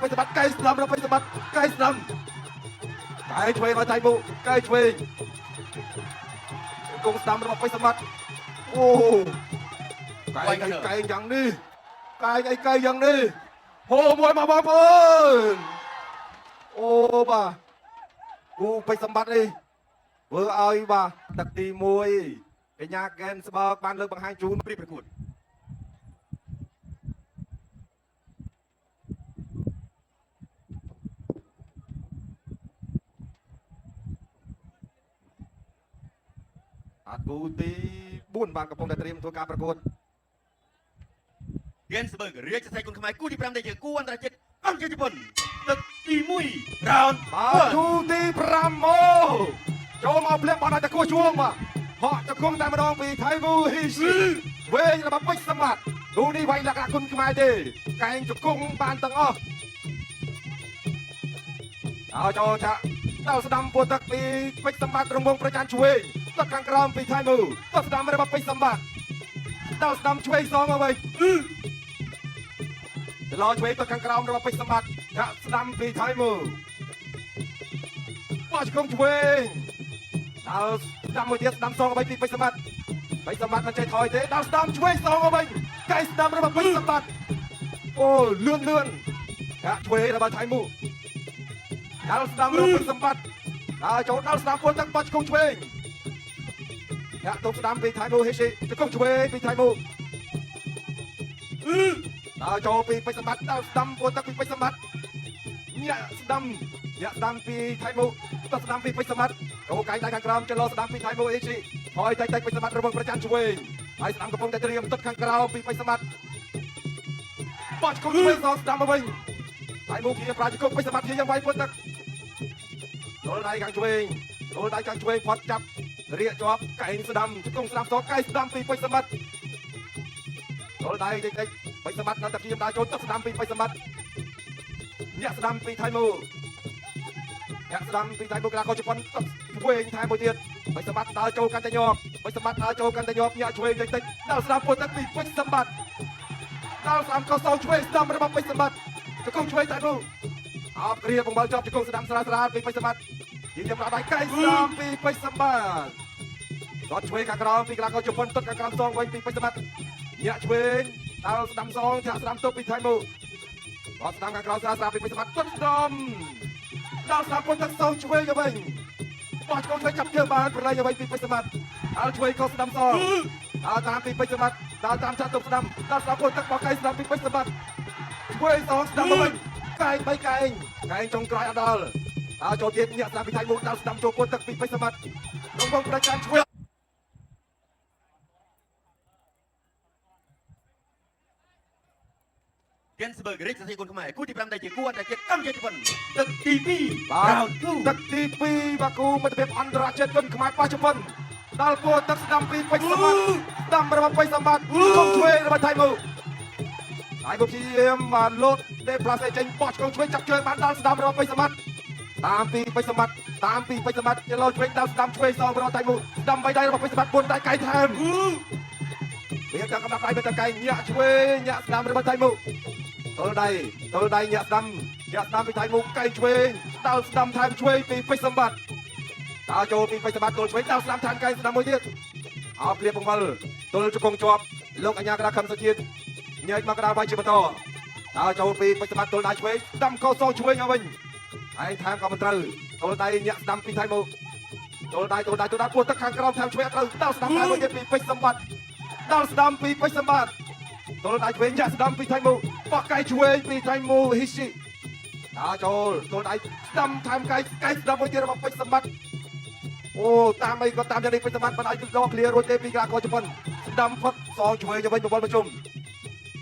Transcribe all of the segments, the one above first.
ពេជ្រសម្បត្តិកែស្ដាំរបស់ពេជ្រសម្បត្តិកែស្ដាំកែឆ្វេងឲ្យថៃមូកែឆ្វេងគង់ស្ដាំរបស់ពេជ្រសម្បត្តិអូកែអីកែយ៉ាងនេះកែអីកែយ៉ាងនេះហូមួយមកបងប្អូនអូបាទគូពេជ្រសម្បត្តិនេះធ្វើឲ្យបាទទឹកទី1កញ្ញាកែនស្បើកបានលើកបង្ហាញជូន ព្រីប្រកួត អាគូទី4បាទកំពុងតែត្រៀមធ្វើការប្រកួត ហ្គេនស្បឺករាជសីគុណខ្មែរគូទី5ដែលជាគូអន្តរជាតិអង្គជប៉ុនទឹកទី1 round បាទគូទី5មកចូលមកភ្លាមបានឲ្យតគោះជួងបាទហក់ជង្គង់តែម្ដងពីថៃមូហ៊ីស៊ីវែងរបស់ពេជ្រសម្បត្តិគូនេះវាយលក្ខណៈគុណខ្មែរទេកែងជង្គង់បានទាំងអស់เอาចូលចាក់ដល់ស្ដាំពោះទឹកពីពេជ្រសម្បត្តិរង្វង់ប្រច័នឆ្វេងទឹកខាងក្រោមពីថៃមូទឹកស្ដាំរបស់ពេជ្រសម្បត្តិដល់ស្ដាំឆ្វេងសងមកវិញ ចលោឆ្វេងទៅខាងក្រោមរបស់ពេជ្រសម្បត្តិចាក់ស្ដាំពីថៃមូបោះឆ្កងឆ្វេងដល់ស្ដាំមួយទៀតស្ដាំសងអ្វីពីពេជ្រសម្បត្តិពេជ្រសម្បត្តិមិនចេះថយទេដល់ស្ដាំឆ្វេងសងអ្វីកែស្ដាំរបស់ពេជ្រសម្បត្តិអូលឿនលឿនចាក់ឆ្វេងរបស់ថៃមូដល់ស្ដាំរបស់ពេជ្រសម្បត្តិដល់ចូលដល់ស្ដាំពលទឹកបោះឆ្កងឆ្វេងចាក់ទប់ស្ដាំពីថៃមូហេស៊ីឆ្កងឆ្វេងពីថៃមូ ដល់ចូលពីពេជ្រសម្បត្តិដល់ស្ដាំពោទឹកពីពេជ្រសម្បត្តិញាក់ស្ដាំញាក់ស្ដាំពីថៃមូទៅស្ដាំពីពេជ្រសម្បត្តិចូលកែងដៃខាងក្រោមចលោស្ដាំពីថៃមូអេស៊ីថយតិចតិចពេជ្រសម្បត្តិរវងប្រច័នឆ្វេងហើយស្ដាំកំពុងតែត្រៀមទឹកខាងក្រោមពីពេជ្រសម្បត្តិបោះឆ្កងឆ្វេងសងស្ដាំមកវិញថៃមូគៀប្រាជគុកពេជ្រសម្បត្តិជាយ៉ាងវាយពុតទឹកចូលដៃខាងឆ្វេងចូលដៃខាងឆ្វេងផាត់ចាប់រៀកជាប់កែងស្ដាំជង្គង់ស្ដាំសងកែងស្ដាំពីពេជ្រសម្បត្តិចូលដៃតិចតិច ពេជ្រសម្បត្តិនៅតែព្យាយាមដើរចូលទឹកស្ដាំពីពេជ្រសម្បត្តិញាក់ស្ដាំពីថៃមូញាក់ស្ដាំពីថៃមូកីឡាករជប៉ុនទឹកឆ្វេងថែមមួយទៀតពេជ្រសម្បត្តិដើរចូលកាន់តែញាប់ពេជ្រសម្បត្តិដើរចូលកាន់តែញាប់ញាក់ឆ្វេងតិចតិចដល់ស្ដាំពុតទឹកពីពេជ្រសម្បត្តិដល់ស្ដាំកោសោឆ្វេងស្ដាំរបស់ពេជ្រសម្បត្តិជង្គង់ឆ្វេងថៃមូអបគ្រាបង្វិលជាប់ជង្គង់ស្ដាំស្រាលស្រាលពីពេជ្រសម្បត្តិយីយំដល់ដៃកែស្ដាំពីពេជ្រសម្បត្តិគាត់ឆ្វេងខាងក្រោមពីកីឡាករជប៉ុនទឹកខាងក្រោមសងវិញពីពេជ្រសម្បត្តិញាក់ឆ្វេង ដល់ស្ដាំសងធាក់ស្ដាំទប់ពីថៃមូគាត់ស្ដាំខាងក្រោយស្រាស្រាពីពេជ្រសម្បត្តិទុនស្ដំដល់ស្ដាំពុនទឹកសងឆ្វេងទៅវិញបោះឆ្កងឆ្វេងចាប់ជើងបានប្រឡែងអ្វីពីពេជ្រសម្បត្តិដល់ឆ្វេងក៏ស្ដាំសងដល់តាមពីពេជ្រសម្បត្តិដល់តាមចាក់ទប់ស្ដាំដល់ស្ដាំពុនទឹកបោះកែស្ដាំពីពេជ្រសម្បត្តិឆ្វេងសងស្ដាំទៅវិញកែងបីកែងកែងចុងក្រោយអត់ដល់ដល់ចូលទៀតញាក់ស្ដាំពីថៃមូដល់ស្ដាំចូលពុនទឹកពីពេជ្រសម្បត្តិរងវងប្រចាំឆ្វេង ហ្គេនស្បឺករាជសីគុណខ្មែរគូទី5ដែលជាគូអន្តរជាតិកម្ពុជាជប៉ុនទឹកទី2 បាទ round 2 ទឹកទី2បាគូមិត្តភាពអន្តរជាតិជនខ្មែរប៉ះជប៉ុនដល់គោទឹកស្ដាំពីពេជ្រសម្បត្តិស្ដាំរបស់ពេជ្រសម្បត្តិកុំឆ្វេងរបស់ថៃមូថៃមូព្យាយាមបានលោតដេផ្លាសេចេញបោះឆ្កងឆ្វេងចាប់ជើងបានដល់ស្ដាំរបស់ពេជ្រសម្បត្តិតាមពីពេជ្រសម្បត្តិតាមពីពេជ្រសម្បត្តិចលោឆ្វេងដល់ស្ដាំឆ្វេងសងរបស់ថៃមូស្ដាំបីដៃរបស់ពេជ្រសម្បត្តិ4ដៃកៃថែមវាទាំងកំដាប់ដៃទៅកៃញាក់ឆ្វេងញាក់ស្ដាំរបស់ថៃមូទល់ដៃទល់ដៃញាក់ស្ដាំញាក់ស្ដាំពីថៃមូកៃឆ្វេងដល់ស្ដាំថែមឆ្វេងពីពេជ្រសម្បត្តិ ដើរចូលពីពេជ្រសម្បត្តិទល់ឆ្វេងដល់ស្ដាំឋានកែងស្ដាំមួយទៀតអោព្រាបបង្វិលទល់ជង្គង់ជាប់លោកអញ្ញាកដាខឹមសុជាតិញែកមកកដាវាយជាបន្តដើរចូលពីពេជ្រសម្បត្តិទល់ដៃឆ្វេងស្ដាំកោសងឆ្វេងឲ្យវិញឯងថែមក៏មិនត្រូវទល់ដៃញាក់ស្ដាំពីថៃមកទល់ដៃទល់ដៃទល់ដៃពោះទឹកខាងក្រោមថែមឆ្វេងអត់ត្រូវដល់ស្ដាំថែមមួយទៀតពីពេជ្រសម្បត្តិដល់ស្ដាំពីពេជ្រសម្បត្តិទល់ដៃឆ្វេងញាក់ស្ដាំពីថៃមកបោះកៃឆ្វេងពីថៃមូហ៊ីស៊ីដើរចូលទល់ដៃស្ដាំថែមកៃកៃស្ដាំមួយទៀតរបស់ពេជ្រសម្បត្តិ អូតាមអីក៏តាមយ៉ាងនេះពេជ្រសម្បត្តិមិនអាចដកឃ្លារួចទេពីកីឡាករជប៉ុនស្ដាំផុតសងឆ្វេងទៅវិញបវលប្រជុំ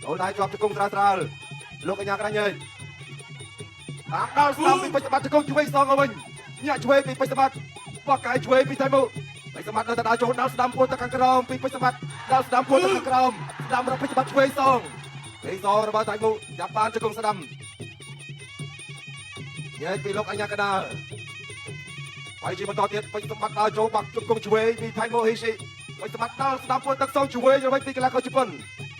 ចូលដៃជាប់ជង្គង់ស្រាលស្រាលលោកកញ្ញាក្រាញ់អើយតាមដល់ស្ដាំពីពេជ្រសម្បត្តិជង្គង់ឆ្វេងសងទៅវិញញាក់ឆ្វេងពីពេជ្រសម្បត្តិបោះកាយឆ្វេងពីថៃមូពេជ្រសម្បត្តិនៅតែដើរចូលដល់ស្ដាំពួនទៅខាងក្រោមពីពេជ្រសម្បត្តិដល់ស្ដាំពួនទៅខាងក្រោមស្ដាំរបស់ពេជ្រសម្បត្តិឆ្វេងសងឆ្វេងសងរបស់ថៃមូចាប់បានជង្គង់ស្ដាំញែកពីលោកអញ្ញាកដាល ហើយជាបន្តទៀតពេជ្រសម្បត្តិដើរចូលបាក់ជង្គង់ឆ្វេងពីថៃម៉ូហ៊ីស៊ីពេជ្រសម្បត្តិដល់ស្ដាំពុនទឹកសងឆ្វេងរបស់ពីកីឡាករជប៉ុន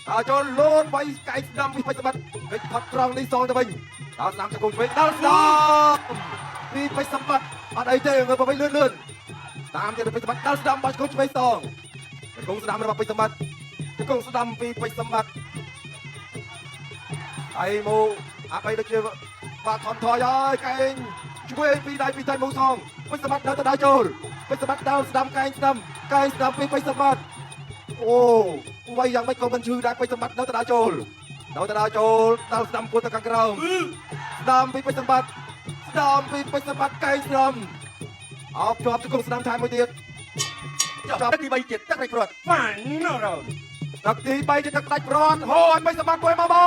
ដើរចូលលោតវាយកែងស្ដាំពីពេជ្រសម្បត្តិពេជ្រផាត់ត្រង់នេះសងទៅវិញ ដល់ស្ដាំជង្គង់ឆ្វេងដល់ស្ដាំពីពេជ្រសម្បត្តិអត់អីទេងើបទៅវិញលឿនលឿនតាមទៀតពេជ្រសម្បត្តិដល់ស្ដាំបាច់ជង្គង់ឆ្វេងសងជង្គង់ស្ដាំរបស់ពេជ្រសម្បត្តិជង្គង់ស្ដាំពីពេជ្រសម្បត្តិថៃមូអាប់អីដូចជាបាទថនថយហើយកែងឆ្វេងពីដៃពីថៃមូសងពេជ្រសម្បត្តិដល់ទៅដល់ចូលពេជ្រសម្បត្តិដល់ស្ដាំកែងស្ដាំកែងស្ដាំពីពេជ្រសម្បត្តិអូវាយយ៉ាងម៉េចក៏មិនឈឺដែរពេជ្រសម្បត្តិនៅទៅដល់ចូលនៅទៅដល់ចូលដល់ស្ដាំពួតទៅខាងក្រោម ស្ដាំពីពេជ្រសម្បត្តិស្ដាំពីពេជ្រសម្បត្តិកែងស្ដាំអោបជាប់ជង្គង់ស្ដាំថែមមួយទៀត ចប់ទឹកទី3ជាតិទឹកផ្ដាច់ព្រាត់ Final round ទឹកទី3ជាទឹកផ្ដាច់ព្រាត់ហូឲ្យពេជ្រសម្បត្តិមួយមកបា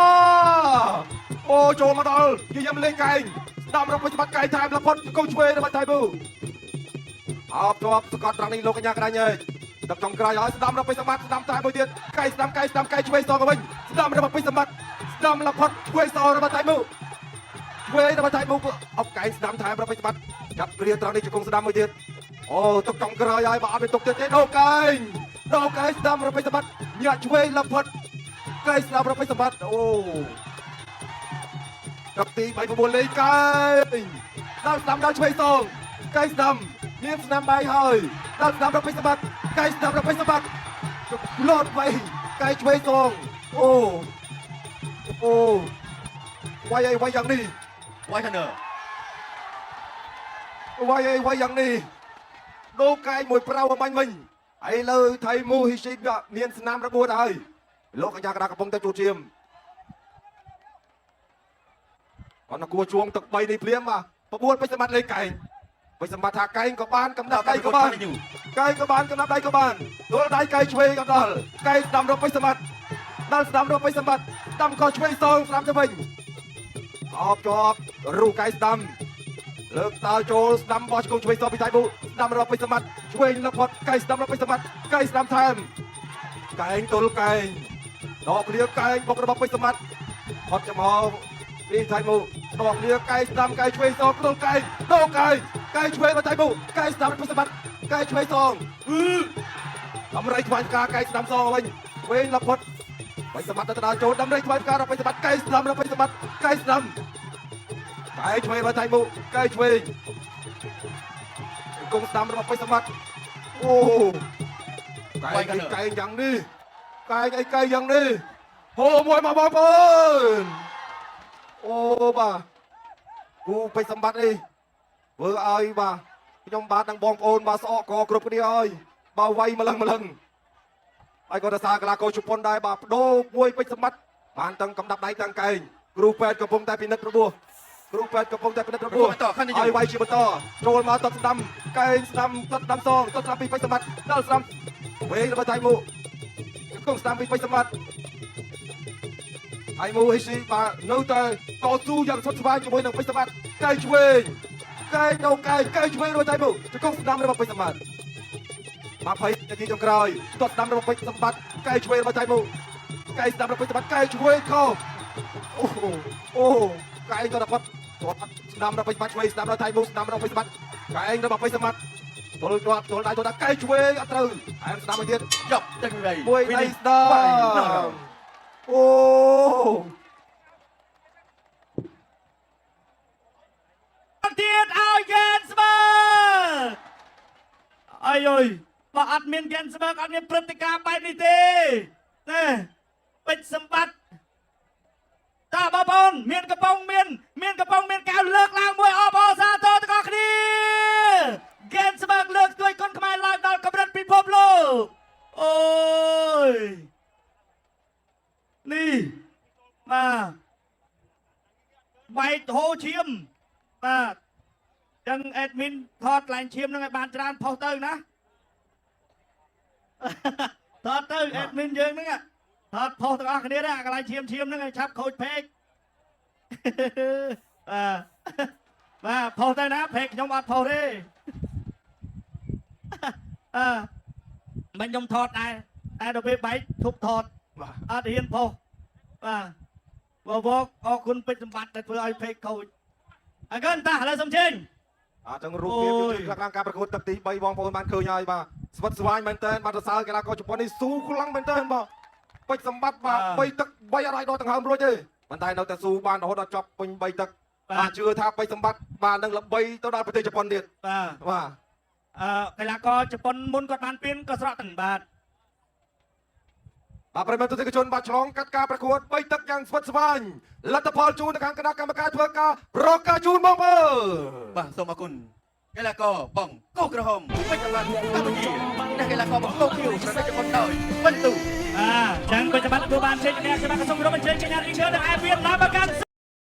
ទអូចូលមកដល់យាយំលេងកែងស្ដាំរកពេជ្រសម្បត្តិកែងថែមលផុតជង្គង់ឆ្វេងរបស់ថៃប៊ូអោបជាប់សកត់ត្រង់នេះលោកកញ្ញាក្តាញ់ហើយទឹកចុងក្រោយហើយស្ដាំរកពេជ្រសម្បត្តិស្ដាំថែមមួយទៀតកែងស្ដាំកែងស្ដាំកែងឆ្វេងសងទៅវិញស្ដាំរបស់ពេជ្រសម្បត្តិស្ដាំលផុតឆ្វេងសងរបស់ថៃប៊ូឆ្វេងរបស់ថៃប៊ូអបកែងស្ដាំថែមរបស់ពេជ្រសម្បត្តិចាប់គ្រាត្រង់នេះជង្គង់ស្ដាំមួយទៀតអូទុកចុងក្រោយហើយបើអត់មានទុកទៀតទេដូកែងដូកែងស្ដាំរបស់ពេជ្រសម្បត្តិញាក់ឆ្វេងលផុតកែងស្ដាំរបស់ពេជ្រសម្បត្តិអូទឹកទី3 9លេខកែងដល់ស្ដាំដល់ឆ្វេងសងកែងស្ដាំមានស្នាមបាយហើយដល់ស្ដាំរបស់ពេជ្រសម្បត្តិកែងស្ដាំរបស់ពេជ្រសម្បត្តិលោតវៃកែងឆ្វេងសងអូអូវាយអីវាយយ៉ាងនេះ White Thunder វាយអីវាយយ៉ាងនេះដូកែងមួយប្រៅអំបញ្ញវិញឥឡូវថៃមូហ៊ីស៊ីមានស្នាមរបួសទៅហើយលោកកញ្ញាកណ្ដាលកំពុងតែជួឈាមគាត់នគួរជួងទឹក3នេះភ្លាមបាទបបួលពេជ្រសម្បត្តិលេខកែងពេជ្រសម្បត្តិថាកែងក៏បានកំដាប់ដៃក៏បានកែងក៏បានកំដាប់ដៃក៏បានទល់ដៃកែងឆ្វេងក៏ដល់កែងស្ដាំរកពេជ្រសម្បត្តិដល់ស្ដាំរកពេជ្រសម្បត្តិស្ដាំក៏ឆ្វេងសងស្ដាំទៅវិញអបជាប់រូកែងស្ដាំ លើកតើចូលស្ដាំបោះឆ្កងឆ្វេងសពីថៃប៊ូស្ដាំរាប់ពេជ្រសម្បត្តិឆ្វេងលផុតកៃស្ដាំរាប់ពេជ្រសម្បត្តិកៃស្ដាំថែមកែងទល់កែងដកឃ្លាកែងបុករបស់ពេជ្រសម្បត្តិផុតចំហពីថៃប៊ូដកឃ្លាកែងស្ដាំកែងឆ្វេងសងទល់កែងដកកែងកែងឆ្វេងរបស់ថៃប៊ូកែងស្ដាំពេជ្រសម្បត្តិកែងឆ្វេងសងអឺដំរីថ្វាយផ្កាកែងស្ដាំសងវិញឆ្វេងលផុតពេជ្រសម្បត្តិទៅដល់ចូលដំរីថ្វាយផ្ការបស់ពេជ្រសម្បត្តិកែងស្ដាំរបស់ពេជ្រសម្បត្តិកែងស្ដាំ កែឆ្វេងរបស់ថៃមុកែឆ្វេងគង់ស្ដាំរបស់ពេជ្រសម្បត្តិអូកែងអីកែងយ៉ាងនេះកែងអីកែងយ៉ាងនេះហូមួយមកបងប្អូនអូបាទគូពេជ្រសម្បត្តិនេះធ្វើឲ្យបាទខ្ញុំបាទនិងបងប្អូនបាទស្អកកគ្រប់គ្នាហើយបើវាយម្លឹងម្លឹងហើយក៏រសារកីឡាករជប៉ុនដែរបាទបដូរមួយពេជ្រសម្បត្តិបានទាំងកំដាប់ដៃទាំងកែងគ្រូពេទ្យកំពុងតែពិនិត្យរបួសគ្រូពេទ្យកំពុងតែពិនិត្យរបួស បន្ត continue ឲ្យវាយជាបន្តចូលមកតបស្ដាំកែងស្ដាំតបស្ដាំសងតបស្ដាំពីពេជ្រសម្បត្តិដល់ស្ដាំវេងរបស់ថៃមូគង់ស្ដាំពីពេជ្រសម្បត្តិថៃមូហ៊ីស៊ីបាទនៅតែតស៊ូយ៉ាងស្វិតស្វាញជាមួយនឹងពេជ្រសម្បត្តិកែងឆ្វេងកែងនៅកែងកែងឆ្វេងរបស់ថៃមូជង្គង់ស្ដាំរបស់ពេជ្រសម្បត្តិ20នាទីចុងក្រោយតបស្ដាំរបស់ពេជ្រសម្បត្តិកែងឆ្វេងរបស់ថៃមូកែងស្ដាំរបស់ពេជ្រសម្បត្តិកែងឆ្វេងខុសអូអូកែងទៅដល់គាត់ ស្ដាំដល់ពេជ្របាត់ឆ្វេងស្ដាំដល់ថៃមូស្ដាំដល់ពេជ្របាត់កែងដល់ពេជ្រសម្បត្តិទល់ជាប់ទល់ដៃទល់ដល់កែងឆ្វេងអត់ត្រូវអែមស្ដាំមួយទៀត ចប់ទឹកទី3 មួយដៃស្ដាំ Final round អូ ទៀតឲ្យហ្គេនស្បើកអីអុយបើអត់មានហ្គេនស្បើកអត់មានព្រឹត្តិការណ៍បែបនេះទេណែពេជ្រសម្បត្តិតើបងប្អូនមានកំប៉ុងមានមានកំប៉ុងមានកែវលើកឡើងមួយអបអរសាទរទាំងអស់គ្នាហ្គេនស្បើកលើកទួយកុនខ្មែរឡើងដល់កម្រិតពិភពលោកអូយនេះបាទបែកហូរឈាមបាទ ចឹងអេដមីនថតឡើងឈាមនឹងឲ្យបានច្រើនផុសទៅណា ថតទៅអេដមីនយើងហ្នឹងថតផុសទាំងអស់គ្នាដែរអាកន្លែងឈាមឈាមហ្នឹងឲ្យឆាប់ខូចពេក បាទបាទផុសទៅណាពេកខ្ញុំអត់ផុសទេ អឺមិនខ្ញុំថតដែរតែដល់ពេលបែកឈប់ថត បាទ អត់ហ៊ានផុសបាទបវកអរគុណពេជ្រសម្បត្តិដែលធ្វើឲ្យពេកខូចអរគុណតាឥឡូវសូមជើញ អត់ទាំងរូបភាព អូយ យើងជួយខ្លះៗការប្រកួតទឹកទី3បងប្អូនបានឃើញហើយបាទស្វិតស្វាញមែនតើបាទសរសើរកីឡាករជប៉ុននេះស៊ូខ្លាំងមែនតើបាទពេជ្រសម្បត្តិបាទ3ទឹក3អត់ឲ្យដកដង្ហើមរួចទេ ប៉ុន្តែនៅតែស៊ូបានរហូតដល់ចប់ពេញ3ទឹក បាទ បាទជឿថាពេជ្រសម្បត្តិបាទនឹងល្បីទៅដល់ប្រទេសជប៉ុនទៀត បាទ បាទ អឺកីឡាករជប៉ុនមុនគាត់បានពានក៏ស្រក់ទាំងបាទ បាទប្រិយមិត្តទស្សនិកជនបាទឆ្លងកាត់ការប្រកួត3ទឹកយ៉ាងស្វិតស្វាញលទ្ធផលជូនទៅខាងគណៈកម្មការធ្វើការប្រកាសជូនបងប្អូន បាទសូមអរគុណកីឡាករបងកោក្រហមពេជ្រសម្បត្តិកម្ពុជានិងកីឡាករបង្គោលខៀវប្រទេសជប៉ុនដោយពិន្ទុ បាទចឹងពេជ្រសម្បត្តិទទួលបានជ័យជំនះខ្ញុំបាទក៏សូមគោរពអញ្ជើញកញ្ញារីឈើនិងអែវៀតណាមកាន់